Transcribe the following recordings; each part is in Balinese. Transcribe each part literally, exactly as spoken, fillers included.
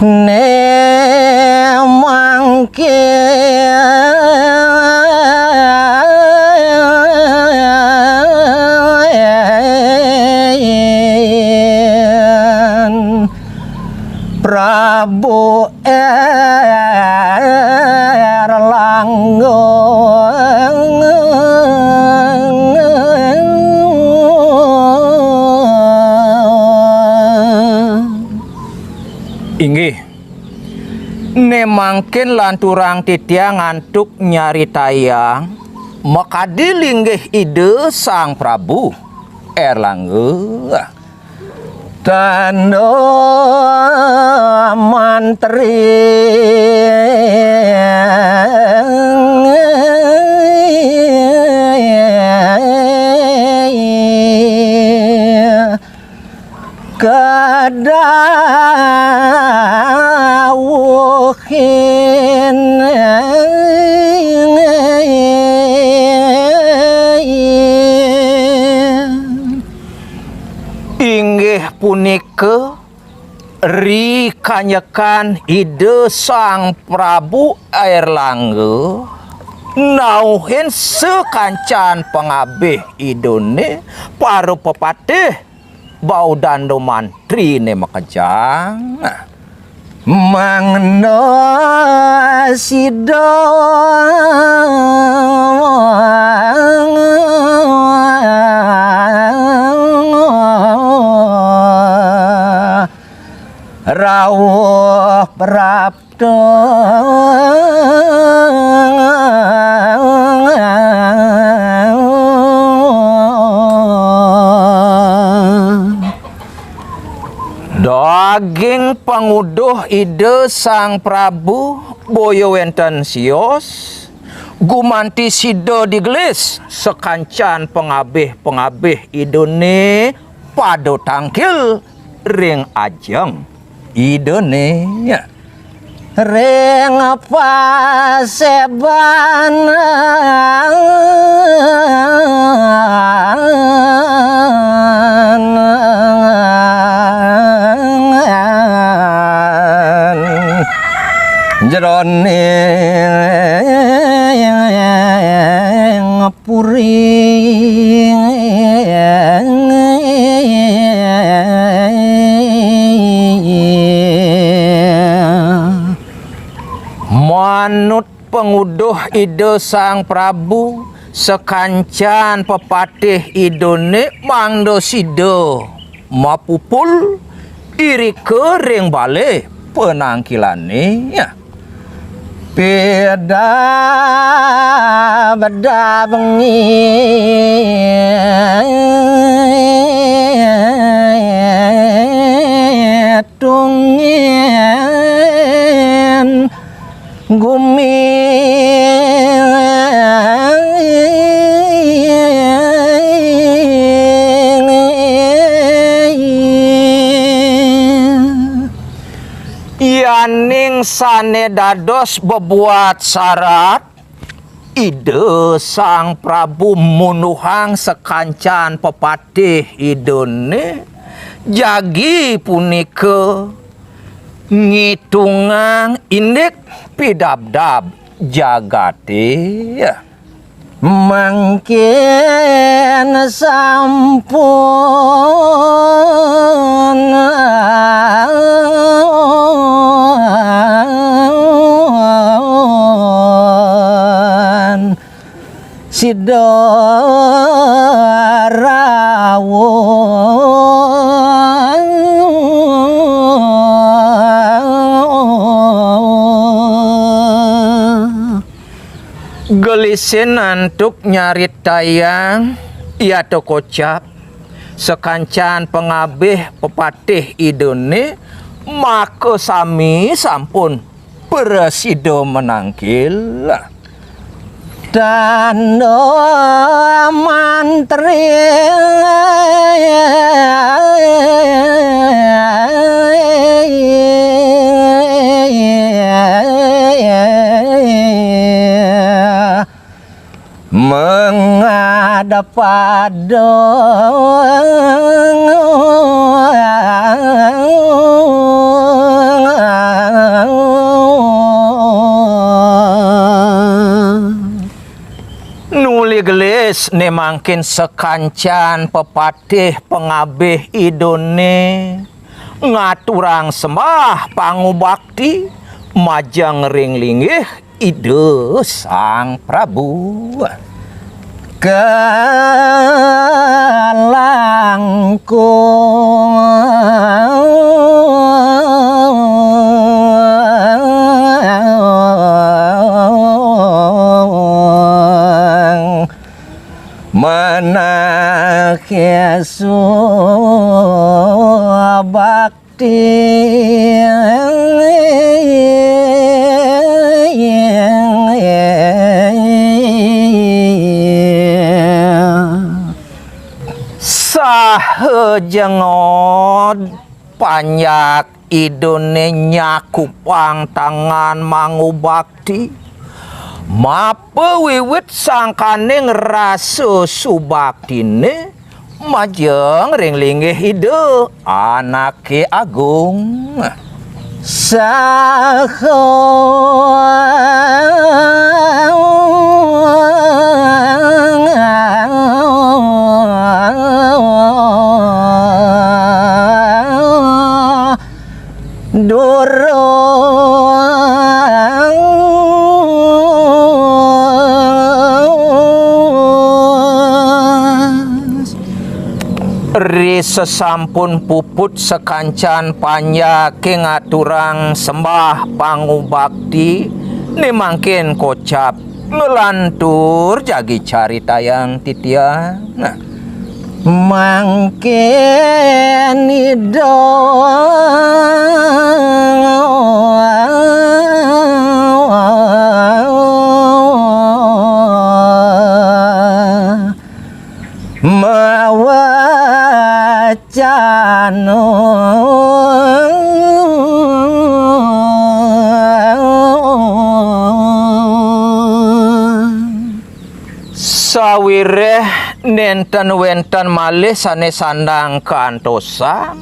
Né mangkin Prabu Erlangga. Inggih. Né mangkin lanturang titiang antuk nyaritayang makadi linggih Ida Sang Prabu Erlangga. Tanda mantri. Kadawuhin. Inggih punika rikanyekan Ida Sang Prabu Airlangga nauhin sakancan pangabih Idané, para pepatih, bau danda mantriné makejang. Mangda sida rauh prapta. Daging panguduh Ida Sang Prabu boya wénten sios, gumanti sida digelis sakancan pangabih-pangabih Idané pada tangkil ring ajeng Idané. Ring paseban jroning puri. Manut panguduh Ida Sang Prabu, sakancan pepatih Idané mangda sida mapupul irika ring balé panangkilané. Pidabdab ngitungin gumi. Yaning sané dados bebuat sarat, Ida Sang Prabu munduhang sakancan pepatih Idané, jagi punika ngitungang indik pidabdab jagaté. Mangkin sampun sida rawuh. Gelisin antuk nyaritayang, yata kocap, sakancan pangabih pepatih Idané, makasami sampun prasida manangkil. Tanda mantri. Menghadap pada. Raris né mangkin sakancan pepatih pangabih Idané ngaturang sembah pangubakti majeng ring linggih Ida Sang Prabu. Kalangkung manah kesubak Saha jengod panjak Idané nyakupang tangan mangubakti, mapawiwit sangkaning rasa subaktiné majeng ring linggih Ida Anaké Agung. Saha durung. Ri sesampun puput sakancan panjaké ngaturang sembah pangubakti, né mangkin kocap nglantur jagi caritayang titiang. Nah. Mangkin Ida mawacana. Sawiréh nénten wénten malih sané sandang kantosang,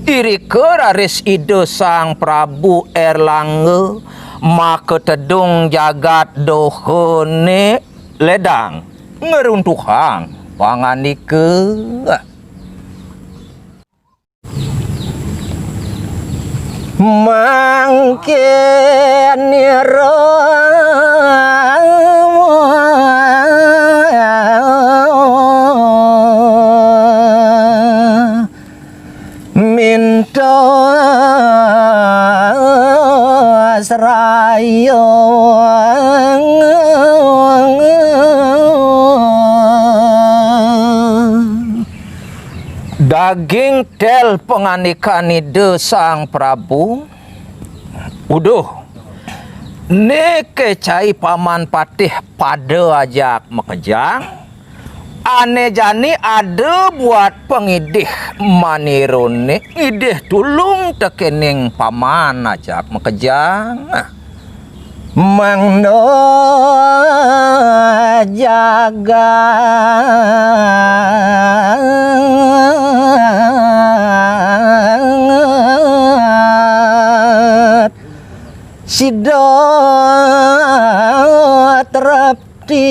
irika raris Ida Sang Prabu Erlangga makatedung jagat dahané ledang ngruntuhang pangandika. Mangkin ira minta sraya. Daging tel pangandikan Ida Sang Prabu, uduh, né ké cai Paman Patih pada ajak makejang, ané jani ada buat pangidih manirané ngidih tulung tekéning Paman ajak makejang. Mangda jagat sida trepti.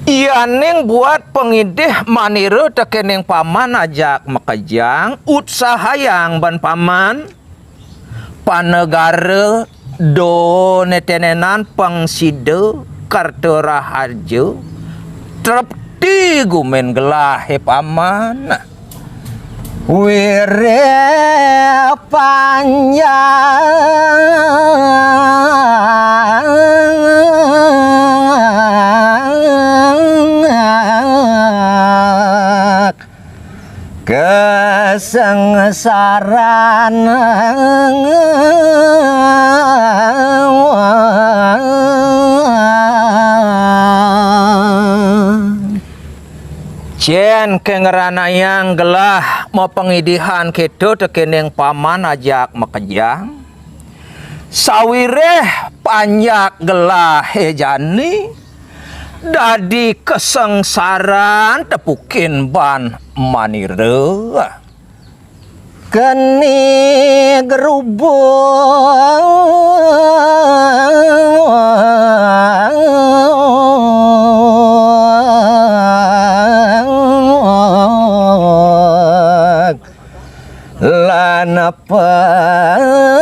Yaning buat pangidih manira tekéning Paman ajak makejang, utsahayang ban Paman, panegara, dané tenenan pang sida, kerta raharja, trepti gumin gelahé Paman. Wiréh panjak kasangsaran. Cén ké ngranayang gelah mapangidihan kéto tekéning Paman ajak makejang. Sawiréh panjak gelahé jani dadi kasangsaran tepukin ban manira. Keni gerubug lan panesti.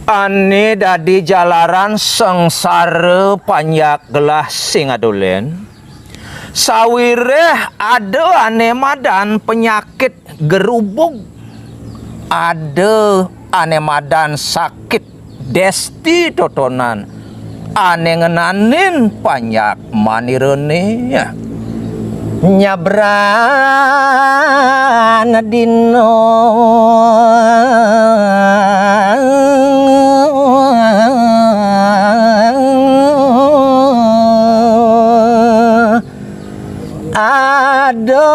Ane dadi jalaran sangsara panjak gelah sing adolen. Sawiréh ada ane madan penyakit gerubug, ada ane madan sakit desti totonan, ane ngenanin panjak manirane. Nyabran dina ada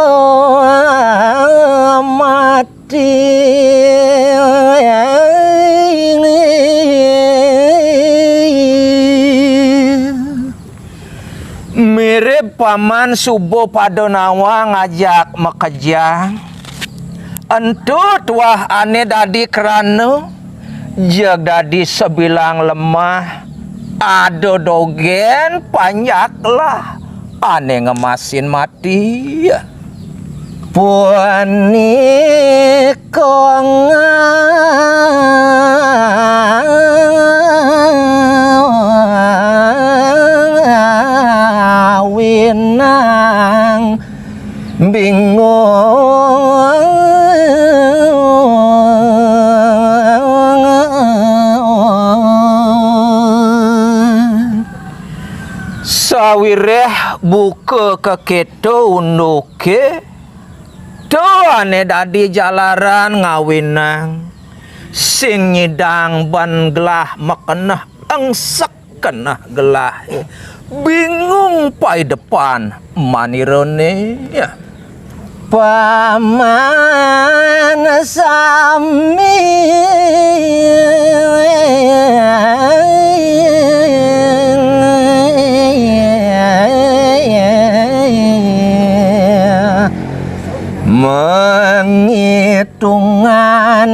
mati. Mirib paman suba pada nawang ajak makejang. Ento tuah ane dadi krana, jeg dadi sabilang lemah, ada dogen panjak gelah ane ngemasin mati. Punika ngawinang bingung. Sawiréh buka kekéto unduké, to ane dadi jalaran ngawinang sing nyidang ban gelah makeneh engsek keneh gelahé, bingung paidepan manirane. Paman sami mangitungan.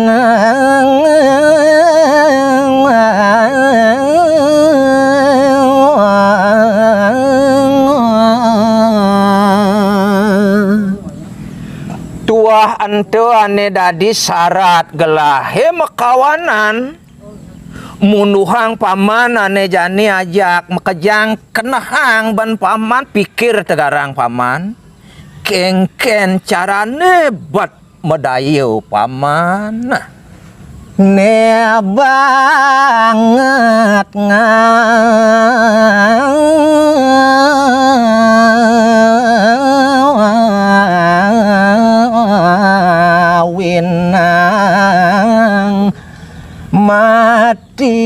Tuah ento ane dadi sarat gelahé makawanan. Munduhang paman ane jani ajak makejang, kenehang ban paman, pikir tegarang paman. Kénkén carane bad madaya paman? Né banget ngawinang mati.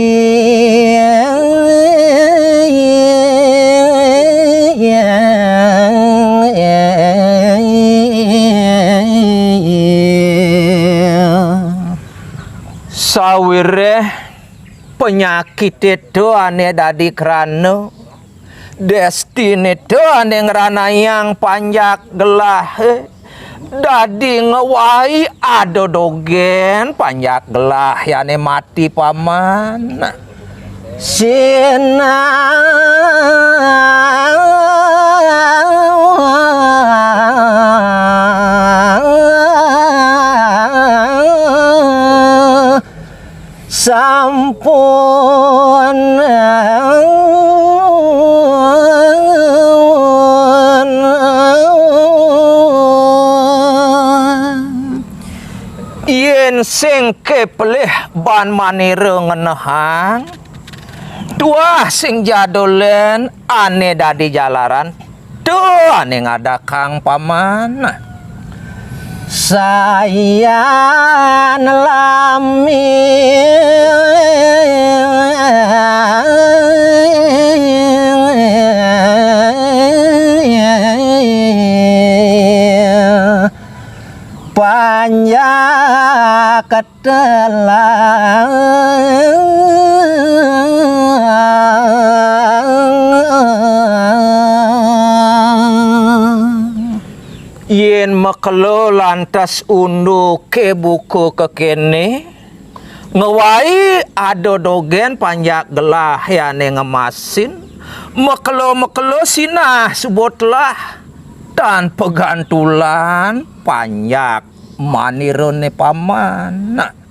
Sawiréh panyakité to ané dadi krana, destiné to ané ngranayang panjak gelahé, dadi ngwewahi ada dogén panjak gelahé ané mati paman. Sinah sampun yén sing kapelih ban manira ngenehang, tuah sing ja dolen ané dadi jalaran, to ané ngadakang paman. Sayan lami panjak telah Makelo lantas unduke buka kekene, ngewai ada dogen panjak gelah yane ngemasin, makelo-makelo sinah suba telah, tan pegantulan panjak manirane paman. Nah,